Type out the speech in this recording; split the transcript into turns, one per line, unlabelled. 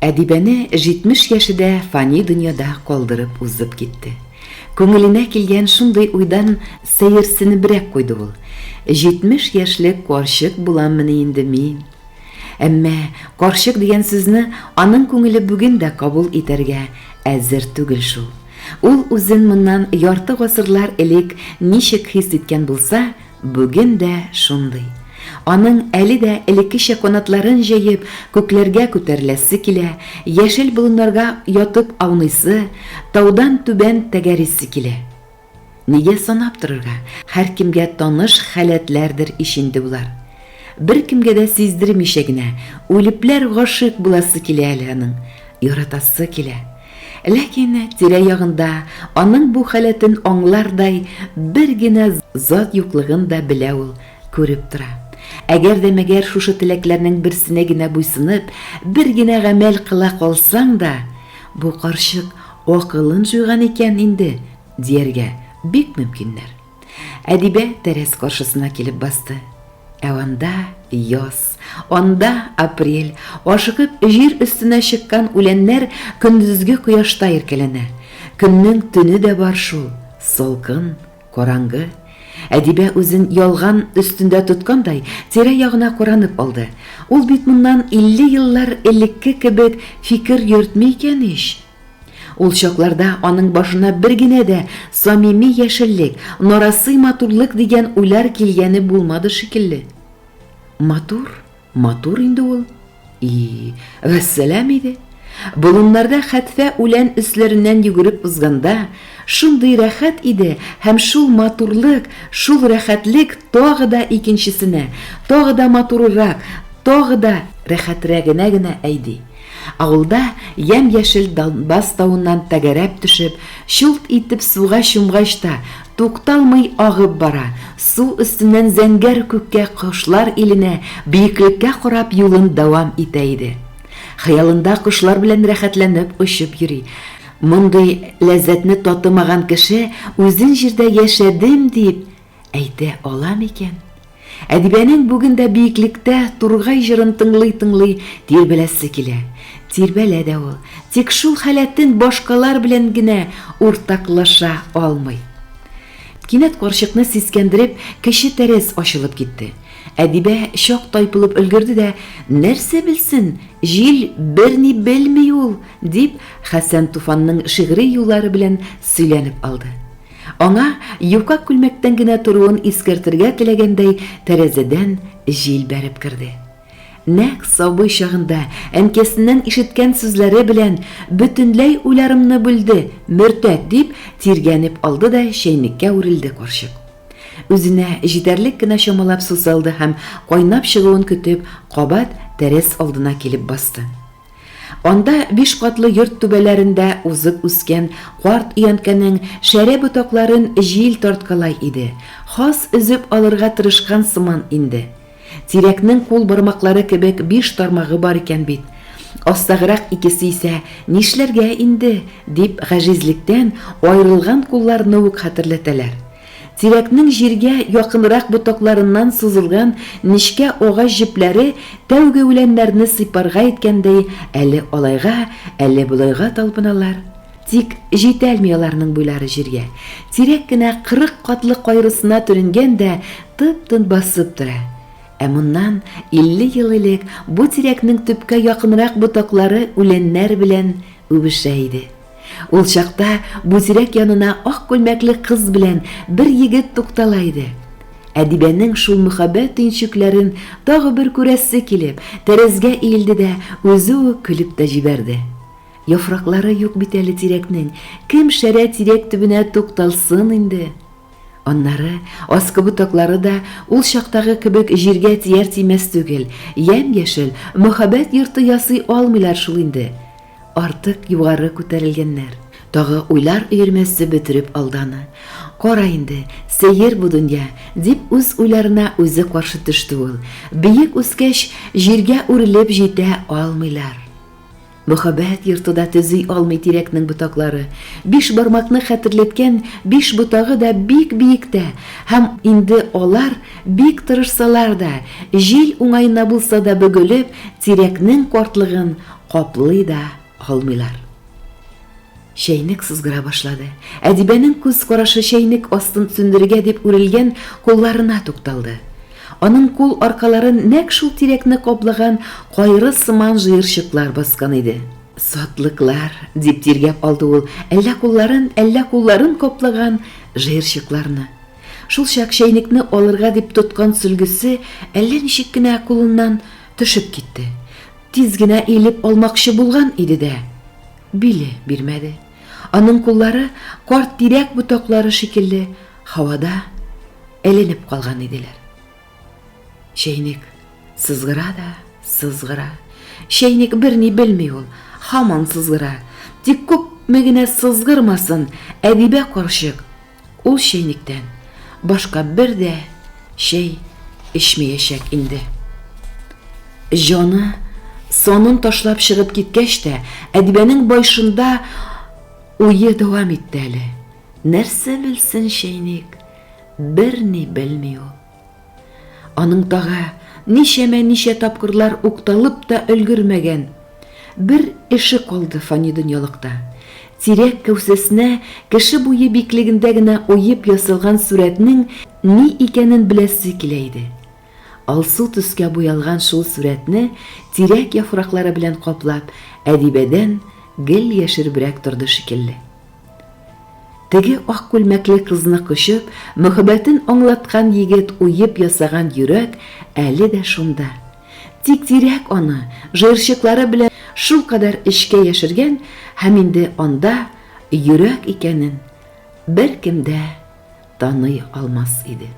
Әдибәне 70 яше дә фани дөньяда калдырып узып китте. Күңеленә килгән шундый уйдан сәерсенебрәк куйды ул. 70 яшьлек карчык буламмыни инде мин? Әмма карчык дигән сүзне аның күңеле бүген дә кабул итәргә әзер түгел шул. Ул үзен моннан ярты гасырлар элек ничек хис иткән булса, бүген дә шундый. Аның әле дә элеккечә канатларын җәеп, күкләргә күтәреләсе килә, яшел болыннарга ятып ауныйсы, таудан түбән тәгәрисе килә. Нигә санап торырга, һәркемгә таныш халәтләрдер ич инде болар. Беркемгә дә сиздермичә генә, үлепләр гашыйк буласы килә әле аның, яратасы килә. Ләкин тирә-ягында аның бу халәтен аңлардай бер генә зат юклыгын да белә ул, күреп тора. Әгәр дә мәгәр шушы теләкләрнең берсенә генә буйсынып, бер генә гамәл кыла калсаң да, бу карчык акылын җуйган икән инде, дияргә бик мөмкиннәр. Әдибә тәрәз каршысына килеп басты. Ә анда яз, анда апрель, ашыгып җир өстенә чыккан үләннәр көндезге кояшта иркәләнә. Көннең төне дә бар шул, салкын, караңгы. Әдибә үзен ялган өстендә тоткандай, тирә-ягына каранып алды. Ул бит моннан 50 еллар элекке кебек фикер йөртми икән ич. Ул чакларда аның башына бер генә дә самими яшеллек, нарасый матурлык дигән уйлар килгәне булмады шикелле. Матур, матур инде ул. И, вәссәлам иде. Болыннарда хәтфә үлән өсләреннән йөгереп узганда, шундый рәхәт иде һәм шул матурлык, шул рәхәтлек тагы да икенчесенә, тагы да матурырак, тагы да рәхәтрәгенә генә әйди. Авылда ямь-яшел Донбасс тавыннан тәгәрәп төшеп, чулт итеп суга чумгач та, тукталмый агып бара, су өстеннән зәңгәр күккә кошлар иленә, биеклеккә карап юлын дәвам итә иде. Хыялында кошлар белән рәхәтләнеп очып йөри. Мондый ләззәтне татымаган кеше үзен җирдә яшәдем дип әйтә ала микән? Әдибәнең бүген дә биеклектә тургай җырын тыңлый-тыңлый тирбәләсе килә. Тирбәлә дә ул, тик шул халәтен башкалар белән генә уртаклаша алмый. Кинәт карчыкны сискәндереп, кече тәрәз ачылып китте. Әдибә чак тайпылып өлгерде дә, Нәрсә белсен, җил берни белми ул, дип, Хәсән Туфанның шигъри юллары белән сөйләнеп алды. Аңа юка күлмәктән генә торуын искәртергә теләгәндәй тәрәзәдән җил бәреп керде. Нәкъ сабый чагында әнкәсеннән ишеткән сүзләре белән бөтенләй уйларымны бүлде, мөртәт, дип тиргәнеп алды да чәйнеккә үрелде карчык. Үзенә җитәрлек кенә чамалап су салды һәм кайнап чыгуын көтеп, кабат тәрәз алдына килеп басты. Анда биш катлы йорт түбәләрендә узып үскән карт өянкәнең шәрә ботакларын җил тарткалай иде, хас өзеп алырга тырышкан сыман инде. Тирәкнең кул бармаклары кебек биш тармагы бар икән бит. Астагырак икесе исә, нишләргә инде, дип гаҗизлектән аерылган кулларны ук хәтерләтәләр. Тирәкнең җиргә якынрак ботакларыннан сузылган нечкә агач җепләре тәүге үләннәрне сыйпарга иткәндәй әле алайга, әле болайга талпыналар. Тик җитәлми аларның буйлары җиргә. Тирәк кенә 40 катлы кайрысына төренгән дә тып-тын басып тора. Ә моннан 50 ел элек бу тирәкнең төпкә якынрак ботаклары үләннәр белән үбешә иде. Ул чакта бу тирәк янына ак күлмәкле кыз белән бер егет туктала иде. Әдибәнең шул мөхәббәт төенчекләрен тагы бер күрәсе килеп, тәрәзгә иелде дә, үзе үк көлеп тә җибәрде. Яфраклары юк бит әле тирәкнең, кем шәрә тирәк төбенә тукталсын инде? Аннары аскы ботаклары да ул чактагы кебек җиргә тияр-тимәс түгел, ямь-яшел мөхәббәт йорты ясый алмыйлар шул инде. Артык югары күтәрелгәннәр. Тагы уйлар өермәсе бөтереп алды аны. Кара инде, сәер бу дөнья, дип үз уйларына үзе каршы төште ул. Биек үскәч, җиргә үрелеп җитә алмыйлар. Мөхәббәт йорты да төзи алмый тирәкнең ботаклары. Биш бармакны хәтерләткән биш ботагы да бик биектә һәм инде алар, бик тырышсалар да, җил уңаена булса да бөгелеп, тирәкнең картлыгын. каплый да алмыйлар. Чәйнек сызгыра башлады. Әдибәнең күз карашы чәйнек астын сүндерергә дип үрелгән кулларына тукталды. Аның кул аркаларын нәкъ шул тирәкне каплаган кайры сыман җыерчыклар баскан иде. Сатлыклар, дип тиргәп алды ул, әллә кулларын, әллә кулларын каплаган җыерчыкларны. Шулчак чәйнекне алырга дип тоткан сөлгесе әллә ничек кенә кулыннан төшеп китте. Тиз генә иелеп алмакчы булган иде дә, биле бирмәде. Аның куллары карт тирәк ботаклары шикелле һавада эленеп калган иделәр. Чәйнек сызгыра да сызгыра. Чәйнек берни белми ул, һаман сызгыра. Тик күпме генә сызгырмасын, Әдибә карчык Ул чәйнектән башка бер дә чәй эчмәячәк инде. Җаны санын ташлап чыгып киткәч тә, Әдибәнең башында уе дәвам итте әле. Нәрсә белсен чәйнек, берни белми ул. Аның тагы ничәмә-ничә тапкырлар укталып та өлгермәгән бер эше калды фани дөньялыкта. Тирәк кәүсәсенә кеше буе биклегендә генә уеп ясалган сурәтнең ни икәнен беләсе килә иде. Алсу төскә буялган шул сурәтне тирәк яфраклары белән каплап, Әдибәдән гел яшеребрәк торды шикелле. Теге ак күлмәкле кызны кочып, мөхәббәтен аңлаткан егет уеп ясаган йөрәк әле дә шунда. Тик тирәк аны жыерчыклары белән шулкадәр эчкә яшергән һәм инде анда йөрәк икәнен беркем дә таный алмас иде.